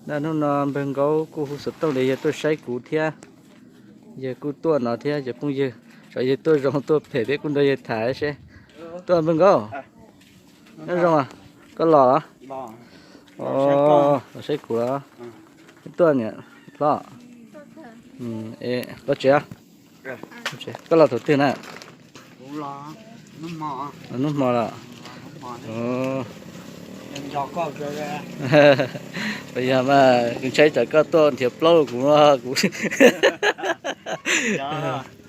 Naj hnub no npawg Nkaub kuj hu xov tooj tias yawg tuaj saib kuv thiab, yawg kuj tuaj no thiab cov phooj ywg, tsam yawg tuaj zoo tuaj phem peb kuj nrog yawg tham seb. Tuaj npawg Nkaub, nyob zoo, koj los los? Los saib kuv los? Tuaj niam hlob, koj tsev, koj los thaum twg na? Hnub hmo los? Yog mas kuv ntshai tsam koj tuaj nrhiav plaub kuv, kuv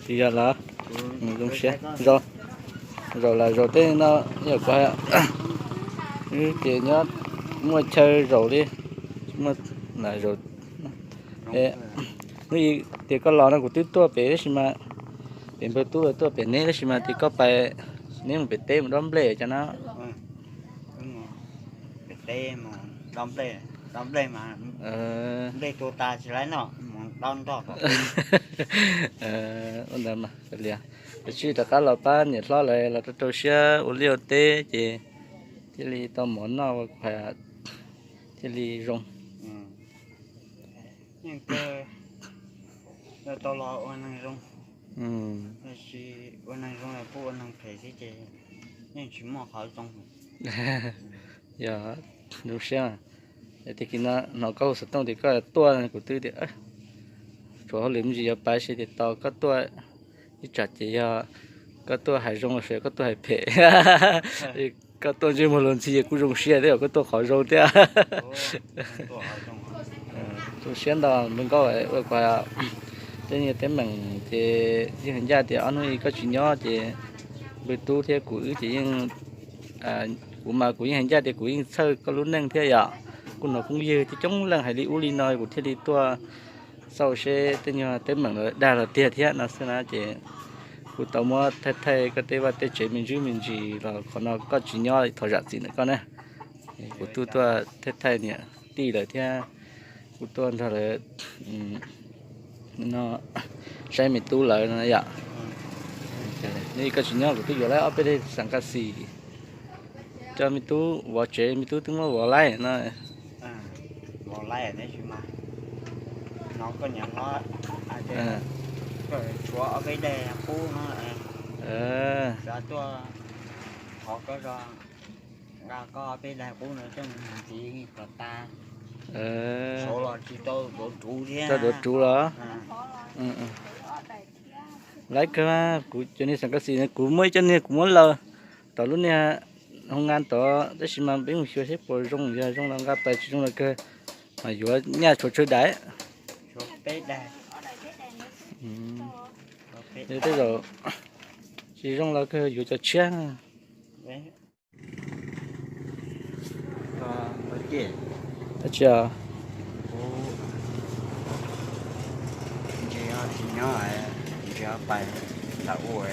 tsis yog los. Zoo siab, zaum los zaum tej no yog kuv ces nyob muaj chaw zaum li, muaj zaum. Hnub tias koj los no kuv twb tuaj pem tab sis mas, pem npawg tub tuaj pem neb tab sis mas tias koj pais, neb mus pem teb mus dob nplej cov no. Ua ntawd mas, tab sis rov qab los pab niam hlob lawv los rau rau siab ua liaj ua teb ces thiaj li tau mov noj ua kuv hais thiaj li zoo. Tau los ua neeg zoo, tab sis ua neeg zoo los kuj ua neeg phem xwb ces yeej tsis muaj qhov zoo. Yog, zoo siab. Tag kis no hnov koj hu xov tooj tias koj tuaj kuv twb tias tshuav hauj lwm me ntsis yuav pais seb tias tau koj tuaj, ib tsam ces yog koj tuaj hais zoo los sis koj tuaj hais phem. Koj tuaj ntsej muag luag ntxhi ces kuj zoo siab thiab, koj tuaj qhov zoo thiab. Zoo siab ntau npawg Nkauj ua kuv tej niag teeb meem ces yeej hais ncaj tias ob hnub ib koj tsis nyob ces npawg Tub thiab kuv wb ces yeej, kuv mas kuv yeej hais ncaj tias kuv yeej txhawj koj lub neej thiab yom. Kuj hnov phooj ywg coob coob leej hais li ub li no kuv thiaj li tuaj xauj seb tej nyuag teeb meem lawv dag los tiag thiab no xwb na ces kuv tau muab thaij thaij koj tej vaj tej tsev me ntsis me ntsis los qhov no koj tsis nyob thov zam txim ntawm koj na. Kuv tuaj tuaj thaij thaij niam tij lawv thiab kuv tuaj nrog lawv no saib me tub lawv no yom. Nws koj tsis nyob kuv twb yuav lawv ob peb daim xam kas xis coj me tub vov tsev, me tub twb muab vov laib no. Tshuav ob peb daim qub no, xav tuaj thov koj zog nqa koj ob peb daim qub no coj mus ntxiv kom tas, saud los tsis tau duav ruv thiab. Tau duav ruv los? Laib kawg, kuv cov niag xam kas xis kuv muaj ib co niag kuv muab laws tom lub niag hoo nqa tod tab sis mas peb mus xyuas seb puas zoo, yog zoo los nqa pais, tsis zoo los kawg mas yuav nyaj tshuav tsawg daim. Tej zaum tsis zoo los kawg yuav cov tshiab. Dab tsi os? Ntsis tsis nyob, ntsis pais thaum ub,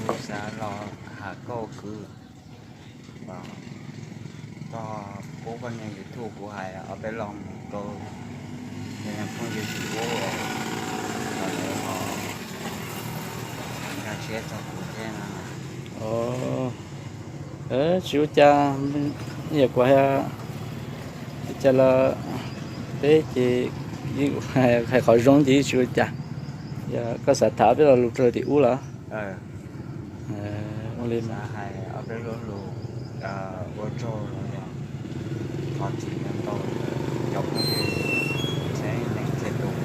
kuv xav los hais koj kwv, koj pub koj niag YouTube kuv hais ob peb lo mus rau phooj ywg tsis ub, kom lawv ho nkag siab txog kuv thiab no. Tsis ua cas, yog kuv hais, ua cas los peb ces yeej hais qhov zoo ces yeej tsis ua cas. Yog koj xav tham ob peb lo lus rau tim ub los? Ua li, ua tsaug, thov txim ntau, cov phooj ywg txhua leej txhua tus.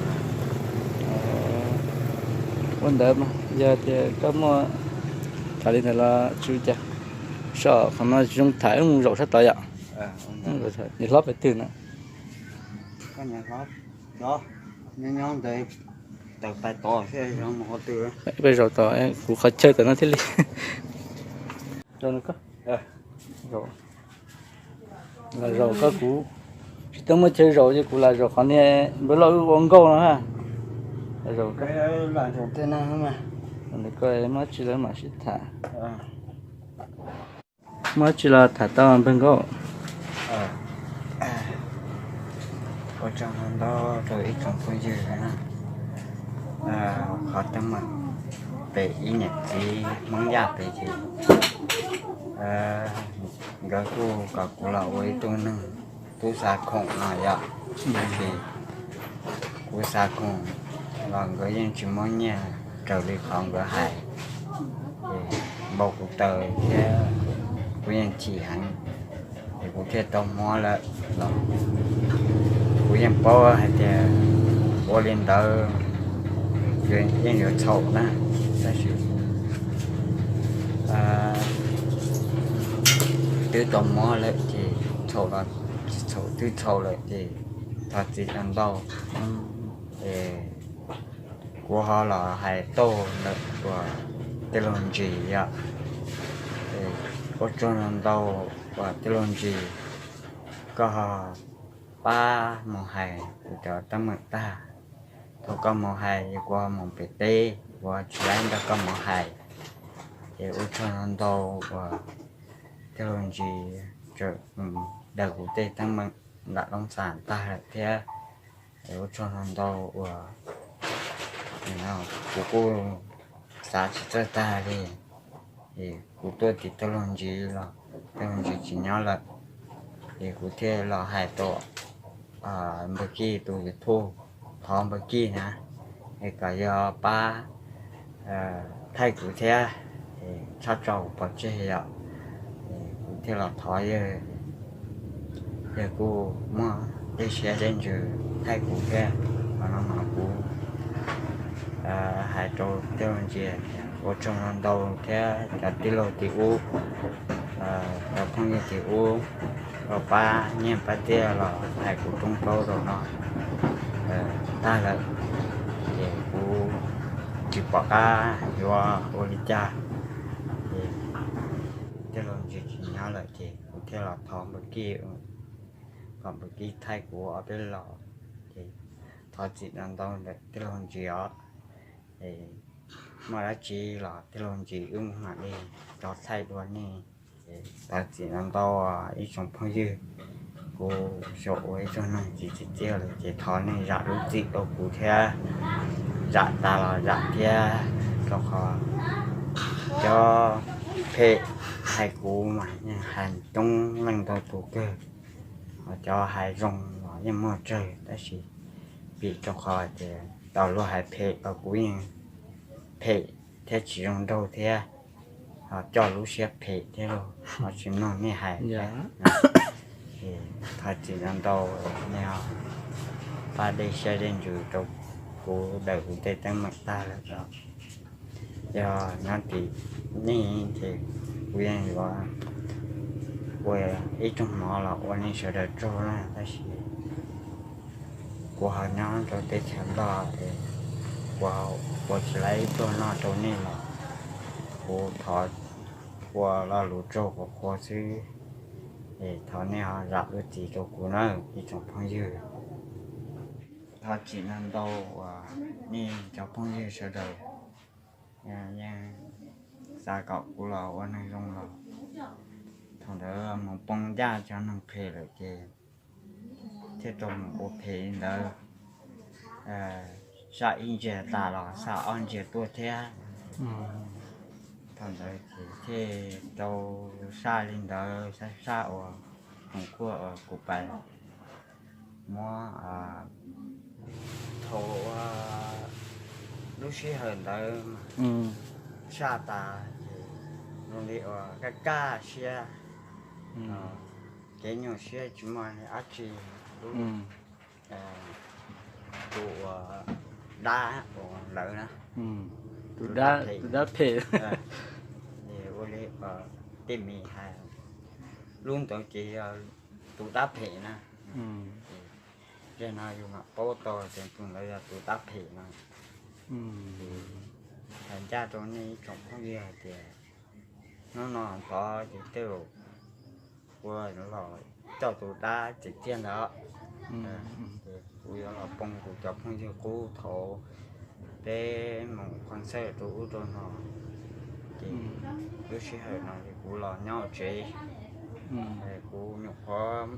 Ua ntawd mas yog tias koj muaj tham li ntawd los tsis ua cas. Saib qhov no zoo tham wb mus zaum sab tod yom. Niam hlob pais twg na? Nyob ntawd, tawm pais tod, pais zaum tod, kuv qhov chaw tawm no thiaj li. Zaum no koj, zaum koj, kuv tsis tau muaj chaw zaum ces kuv lam zaum qhov niag npawg Lauj wb ua nkauj no ha. Zaum koj, muab tsi lawv mam sib tham. Muab tsi los tham tau npawg Nkauj. Ua tsaug ntau rau ib tsoom phooj ywg na, qhov teeb meem pem ib niam txiv Hmoob Yaj pem ces nkawd kuj kom kuv los ua ib tug neeg tub xav khoom no yom, tab sis kuv xav khoom los nkawd yeej tsis muab nyiaj raws li qhov nkawd hais, ces npau kuv taws thiab kuv yeej chim heev, ces kuv thiaj tau muab lawm los kuv yeej paub hais tias ua li ntawd yeej yuav txhaum na, tab sis twb tau muab lawm ces txhaum los txhaum twb txhaum lawm ces thov txim ntau ntau. Es kuv ho los hais tuaj ntawm uas tij laug Ntsis yom, ua tsaug ntau ntau uas tij laug Ntsis, koj ho pab mus hais kuv cov teeb meem tag. Thaum koj mus hais kuv ho mus pem teb, kuv tsis laib nrog koj mus hais. Ces ua tsaug ntau ntau uas tij laug Ntsis daws kuv tej teeb meem nram Loob Xas tag lawm thiab. Es ua tsaug ntau ntau uas kuv kuj xav tsis txawj tag li. Es kuv tuaj tim tij laug Ntsis los tij laug Ntsis tsis nyob lawm, es kuv thiaj los hais rau Npawg Kij tus YouTube, thov Npawg Kij na, es kom yog pab thaij kuv thiab, es txhob tso kuv pov tseg yom. Es kuv thiaj los thov yawg, yawg kuj muaj dej siab dej ntsws thaij kuv thiab. Qhov no mas kuv hais rau tij laug Ntsis ua tsaug ntau ntau thiab cov tij laug tim ub, cov phooj ywg tim ub, los pab nyiaj pab txiaj los hais kuv rooj plaub zaum no tag lawm, ces kuv tsis pom qab yuav ua li cas, ces tij laug Ntsis tsis nyob lawm ces kuv thiaj los thov Npawg Kij, kom Npawg Kij thaij kuv ob peb los, ces thov txim ntau ntau ntawm tij laug Ntsis os. Es muaj dab tsi los tij laug Ntsis wb mam li rov thaij dua nej. Thov txim ntau ntau ib tsoom phooj ywg, kuv xyaum ua ib tug neeg tsis tsim txiaj lawm ces thov nej zam lub txim rau kuv thiab, zam tas los zam thiab, rau qhov cov phem hais kuv mas yeej hais coob leej ntau tus kawg, ho cov hais zoo los yeej muaj tsawg, tab sis vim rau qhov tias tau luag hais phem los kuv yeej phem thiab tsis zoo nraug thiab, ho coj lub siab phem thiab los ho tsis mloog nej hais thiab. Thov txim ntau ntau, nej pab dej siab dej ntsws rau kuv daws kuv tej teeb meem tag lawm os. Yog nyob tim nej ces kuv yeej yuav ua ib rooj mov los ua nej sawv daws tsaug na, tab sis kuv ho nyob rau teb chaws Nplog es kuv ua tsis laib ib pluag noj rau nej los kuv thov ua lo lus tsaug qhuav qhuav xwb, es thov nej ho zam lub txim rau kuv na ib tsoom phooj ywg. Thov txim ntau ntau uas nej cov phooj ywg sawv daws yeej xav kom kuv los ua neeg zoo los thaum ntawd mus poob ncaj cov neeg phem lawm ces thiaj rau mus ua phem li ntawd, saj ib ntsiav tas los saj ob ntsiav tuaj thiab. Thaum ntawd ces thiaj rau saj li ntawd, saj saj uas khoom kuaj uas kuv pais muab thaum lub sij hawm ntawd saj tas ces zoo li uas kaj kaj siab, kev nyuaj siab tsis muaj dab tsi. Lub tus uas dab uas lawv na, tus dab phem, ua li tej mis hais, lub ntawd ces yog tus dab phem na. Ces no yus mam paub tau tias tus ntawd yog tus dab phem no. Ces hais ncaj rau nej ib tsoom phooj ywg hais tias hnub no hnov ces tej zaum ua los coj tus dab tsim txiaj ntawd. Kuv yuav los poob kuv cov phooj ywg qub thaum peb mus concert rau ub rau no, ces lub sij hawm no ces kuv los nyob tsev, kuv nyuam qhuav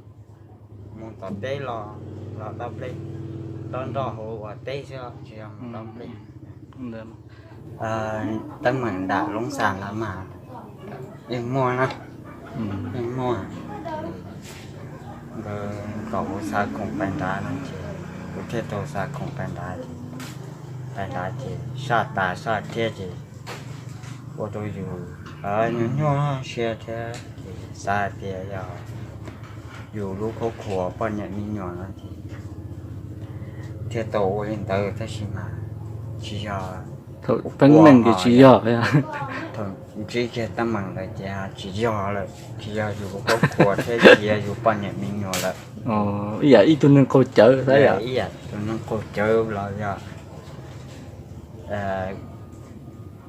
mus tom teb los, los dob nplej, dob nroj hauv ua teb xwb tsis yog mus dob nplej. Teeb meem nram Loob Xas lawm mas yeej muaj na, yeej muaj. Nkawd kom kuv xa khoom pais nrad no ces kuv thiaj tau xa khoom pais nrad ces, pais nrad ces saj tas saj thiab ces ua rau yus nyuaj nyuaj siab thiab ces xav hais tias yog yus lub khuab khuas poj niam me nyuam no ces thiaj tau ua li ntawd tab sis mas tsis yog. Thaum teeb meem ces tsis yog. Thaum ntsib kiag teeb meem lawm ces tsis yog lawm, tsis yog yus lub khuab khuas thiab tsis yog yus poj niam me nyuam lawm. Ib yam ib tug neeg qaug cawv xwb yom. Ib yam tus neeg qaug cawv los yog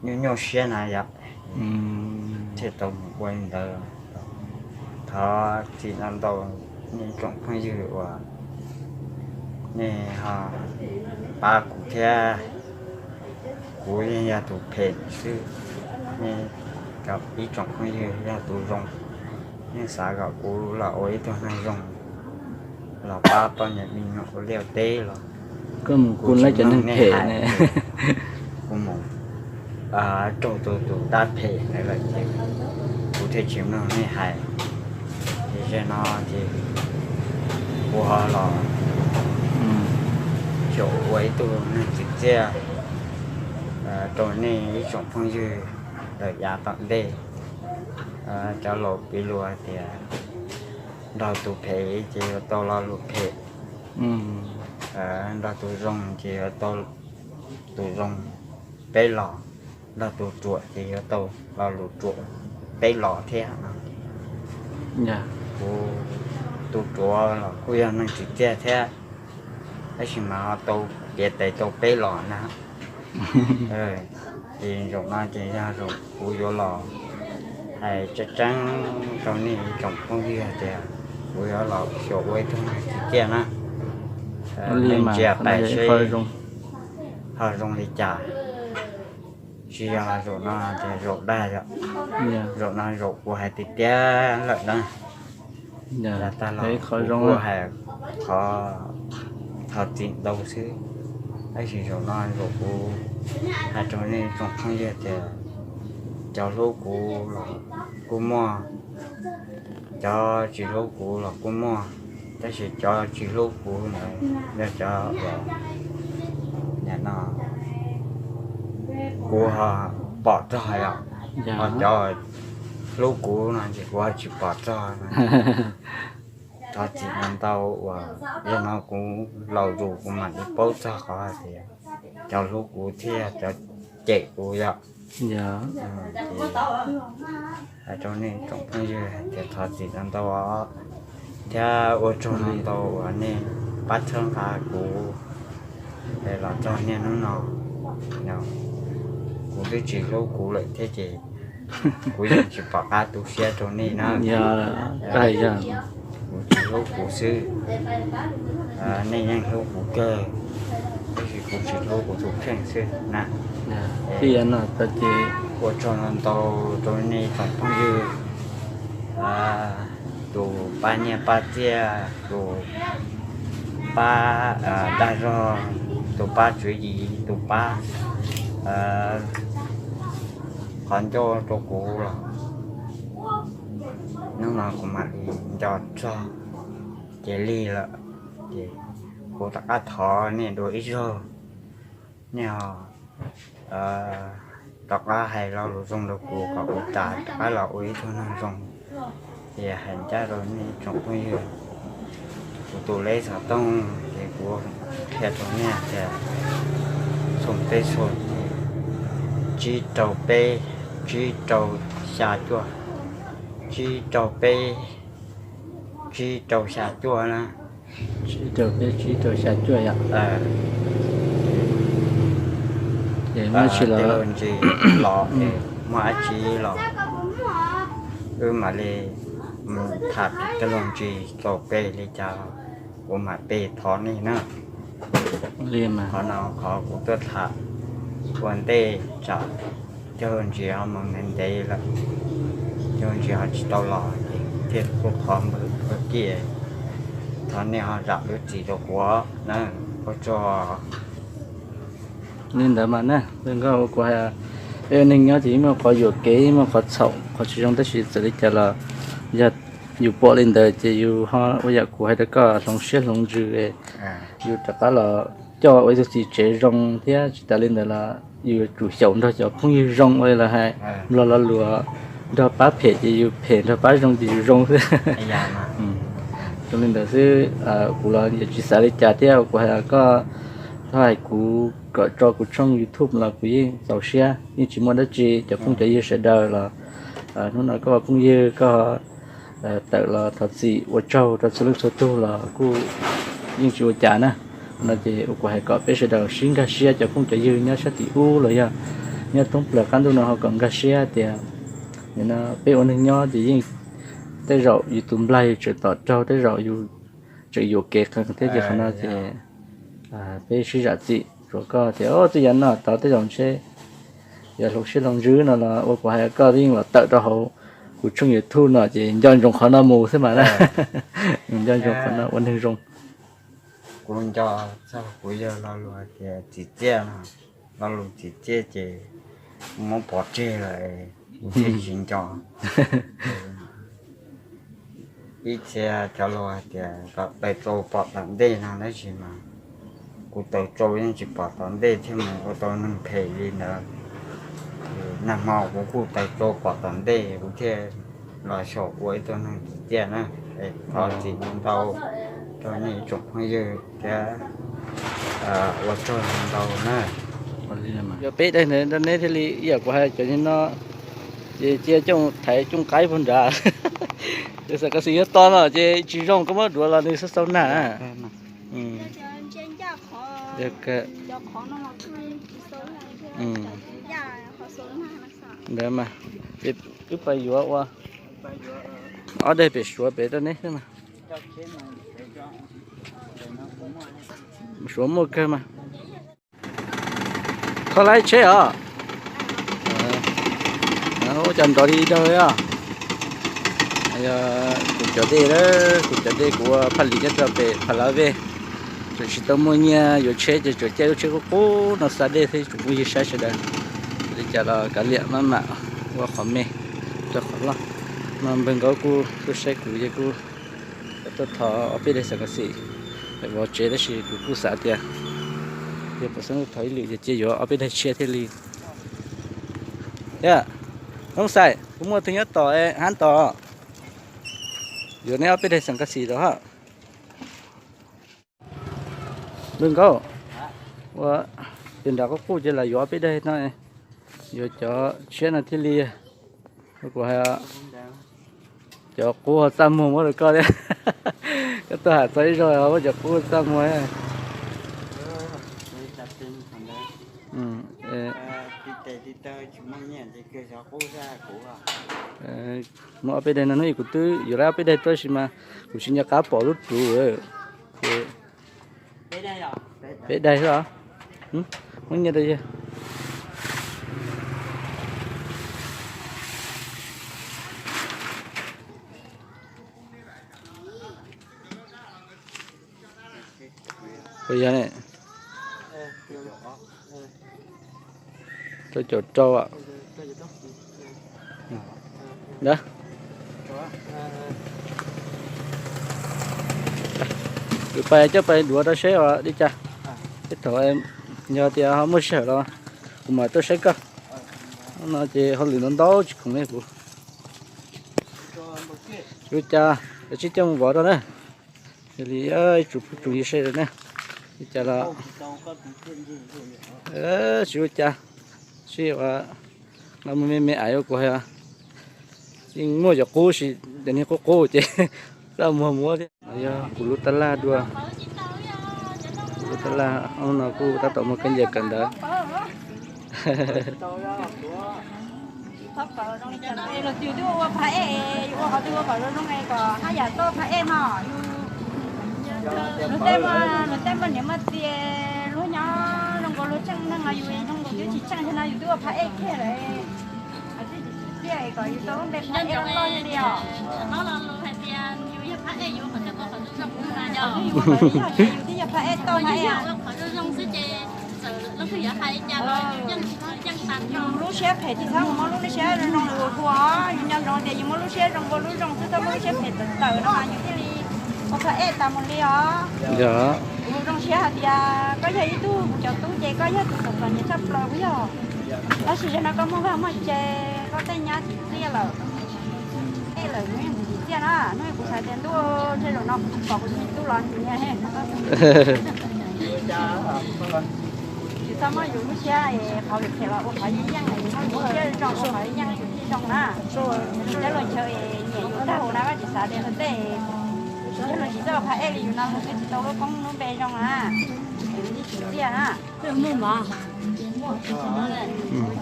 nyuaj nyuaj siab na yom. Thiaj tau mus ua li ntawd. Thov txim ntau ntau nej tsoom phooj ywg uas nej ho pab kuv thiab. Kuv yeej yog tus phem xwb, nej ib tsoom phooj ywg yog tus zoo, nej xav kom kuv los ua ib tug neeg zoo, los pab poj niam me nyuam ua liaj ua teb los koj mus kuv lawv cov neeg phem ne, kuv mus raug tus tus dab phem ntawd lawm ces kuv thiaj tsis mloog nej hais. Ces zaum no ces kuv ho los xyaum ua ib tug neeg tsim txiaj rau nej ib tsoom phooj ywg lawm yav tom ntej. Cov laus piv lus hais tias nrog tus phem ces yuav tau lo lus phem, nrog tus zoo ces yuav tau tus zoo peb los, nrog tus ruam ces yuav tau lo lus ruam peb los thiab no. Kuv tus ruam los kuj yog neeg tsim txiaj thiab, tab sis mas ho tau piav tes tau peb los na. Ces zaum no ces yog zaum kuv yuav los hais tseeb tseeb rau nej tsoom phooj ywg tias kuv yuav los xyaum ua ib tug neeg tsim txiaj na. Nej ntsia pais seb ho zoo li cas. Tsis yog zaum no ces zaum dag yom. Zaum no zaum kuv hais tiag tiag lawm na. Lam tag los kuv kuj hais qhov thov txim ntau xwb, tab sis zaum no zaum kuv hais rau nej tsoom phooj ywg tias cov hlub kuv los kuj muaj, cov tsis hlub kuv los kuj muaj, tab sis cov tsis hlub kuv ntawd yog cov uas nim no kuv ho pom txog yom, ho cov hlub kuv no ces kuv ho tsis pom txog no. Thov txim ntau uas yog no kuv laus zus kuv mam li paub txog qhov hais tias cov hlub kuv thiab cov cem kuv yom. Hais rau nej tsoom phooj ywg hais tias thov txim ntau ntau os, thiab ua tsaug ntau ntau uas nej pab txhawb nqa kuv los txog niaj hnub no. Kuv twb tsis hlub kuv lawm thiab ces kuv yeej tsis pom qab tu siab rau nej na. Kuv tsis hlub kuv xwb, nej yeej hlub kuv kawg, tab sis kuv tsis hlub kuv tus kheej xwb na. Ua tsaug ntau ntau rau nej tsoom phooj ywg, tus pab nyiaj pab txiaj, tus pab dag zog, tus pab tswv yim, tus pab qhov ncauj rau kuv los hnub no kuv mam li nco txog ces lig lawm. Ces kuv rov qab thov nej dua ib zaug, nej ho rov qab hais lo lus zoo rau kuv kom kuv rov qab los ua ib tug neeg zoo. Ces hais ncaj rau nej tsoom phooj ywg, kuv tus lej xov tooj ces kuv qhia rau nej tias xoom peb xoom, tsib rau peb, tsib rau xya cuaj, tsib rau peb, tsib rau xya cuaj na. Tsib rau peb, tsib rau xya cuaj yom. Ces muaj dab tsi los, muaj dab tsi los wb mam li tham tej lus ntsis txaus pem li cas los kuv mam pe thov nej na. Qhov no qhov kuv tuaj tham ua ntej tsam cov ntsis ho mus ntev ntev lawm, cov ntsis ho tsis tau los ces thiaj tuaj thov npawg Kiaj, thov nej ho zam lub txim rau kuv na. Ua tsaug. Li ntawd mas na, kuv hais, peb ua neeg nyob ces yeej muaj qhov yuam kev, yeej muaj qhov txhaum, qhov tsis zoo, tab sis txawm li cas los yog Yus pom li ntawd ces yus ho ua yam kuv hais rau koj hloov siab hloov ntsws, yus rov qab los coj ua ib tug txiv tsev zoo thiab tsis tas li ntawd los yus yuav tsum xyaum nrog cov phooj ywg zoo ua li lawv hais, Nplog lo lus nrog pab phem ces yus phem, nrog pab zoo ces yus zoo xwb. Zoo li ntawd xwb, kuv los yuav tsis xav li cas thiab, kuv hais koj, koj hais kuv kom tso kuv tshooj YouTube los kuv yeej txaus siab, yeej tsis muaj dab tsi. Cov phooj cov ywg sawv daws los hnub no koj phooj ywg koj tawm los thov txim ua tsaug rau txhua leej txhua tug los kuj yeej tsis ua cas na. No ces kuv hais kom peb sawv daws sib nkag siab, cov phooj cov ywg nyob sab tim ub los yog nyob thoob plaws qab ntuj no ho kom nkag siab tias nim no peb ua neeg nyob ces yeej tej zaum yus tus nplaig yus tseem tom raug, tej zaum yus tseem yuam kev qees thiab ces qhov no ces peb sib zam txim. Tsuas koj tias twb yav no tod tej zaum ntshe yog hloov siab hloov ntsws no los ua kuv hais koj yeej los tawm rau hauv kuv tshooj YouTube no ces nco ntsoov qhov no mus xwb mas na. Nco ntsoov qhov no ua neeg zoo. Kuv nco txog kuv yawg lo lus tias txiv txiaj no, lo lus txiv txiaj ces muab pov tseg lawm, kuv thiaj tsis nco. Ib txhia cov lus hais tias kom taws tsau pom tom ntej no tab sis mas kuv taws tsau yeej tsis pom tom ntej thiaj mus ua tau neeg phem li ntawd. Nag hmo kuv kuj taws tsau pom tom ntej kuv thiaj los xyaum ua ib tug neeg txiv txiaj na. Thov txim ntau rau nej ib tsoom phooj ywg thiab ua tsaug ntau na. Yog peb daim ntawd rau neb thiaj li ib yam kuv hais cov no, ces cia cooj thaiv cooj qaib puag nrad. Ces xam kas xis yuav to no ces tsis zoo, koj muab duav los nws xau xau nag. Ntawd mas, wb pais yuav ua ob daim pem Suav pem rau neb xwb mas. Suav muaj kawg mas. Kho laib tsheb os. Ua cas nrov li dawg os. Yog kuv cov dej, kuv cov dej kuv ua phaj lis nyob rau pem Pha Lav Vej, tseem tsis tau muaj nyiaj yuav tsheb ces tseem caij lub tsheb qub qub no xa dej xwb tsoom phooj ywg saib sawv daws. Li cas los kav liam maj mam ua qhov me rau qhov loj. No npawg Nkauj kuj tuaj saib kuv ces kuj tuaj thov ob peb daim xam kas xis vov tsev tab sis kuv kuj xav tias yog pom xeeb thov ib lwm ces cia yuav ob peb daim tshiab thiaj li. Yog, Hmoob Xais, kuv muaj tug nyob tom hab tom, yuav neb ob peb daim xam kas xis rau hab. Npawg Nkauj, ua, ces nram qub qub ces lam yuav ob peb daim no, yuav cov tshiab no thiaj li. Kuv hais, cov qub ho txaj muag muab rau koj thiab. Koj tuaj ham txog ib zaug ho muab cov qub txaj muag. Muab ob peb daim no hnub ib kuv twb yuav lawv ob peb daim tuaj sis mas kuv tsis nco qab pom lub ruv. Peb daim xwb os. Muab nyiaj rau yawg. Puas yog ne? Rau caum rau. Wb pais coj pais duav rau seb os li cas. Tej thaum yog tias ho muaj sij hawm los kuv mam tuaj saib koj. No ces hauj lwm ntau ntau tsis khoom li kuv. Tsis ua cas, kav tsij coj mus vov rau na. Yog li ib tsoom phooj tsoom ywg sawv daws na, li cas los tsis ua cas, sib ua nqa mus me me ais ua kuv hais, yeej muaj cov qub sis cov niag qub qub ces txaj muag muab thiab. Yog kuv lub tab laj dua, kuv lub tab laj no kuj tab tom muag khaub ncaws kawm ntawv. Los twb ua phav ej, yus ua qhov twg ua kom zoo zoo es kom haj yam tau phav ej no. Luag tej, luag tej muaj niam muaj txiv, luag nyob zoo nkaus luag tseem neeg los yus zoo nkaus twb tsis tseem thiab no yus twb ua phav ej kiag lawm. Txiaj kom yus tau lub npe phav ej loj li os. Yus twb yog phav ej tau phav ej. Lub siab phem tsis txhob mus muab lub siab zoo zoo ua hu os, yus nco ntsoov tias yus muab lub siab zoo ua lub zoo xwb, txhob muab lub siab phem tawm tawm no mas yus thiaj li ua qhov ej tas mus li os. Yog, kuv zoo siab hais tias koj yog ib tug cov tub ces koj yog tus txom txom nyem tshaj plaws puas yog? Tab sis zaum no koj muaj vaj muaj tse, koj tej nyab tsis txiaj lawm, ej lawm hnub ib mus tsis txiaj na. Hnub kuv xav tias ntuj, ntshe zaum no kuv tsis pom kuv tus me tub los nws niag he. Tsis txhob muab yus lub siab es qhov lwm phem los ua qhov yeej yeej, muab yus lub siab zoo ua qhov yeej yeej yus thiaj zoo na. Yus cov luag chaw es nyiam yus tag huv na, koj tsis xav tias luag tej, cov luag tsis txawj ua qhov ej li yus no luag twb tsis tau lub koob lub npe zoo na. Yus thiaj tsis txiaj na. Ua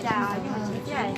cas yus tsis txiaj?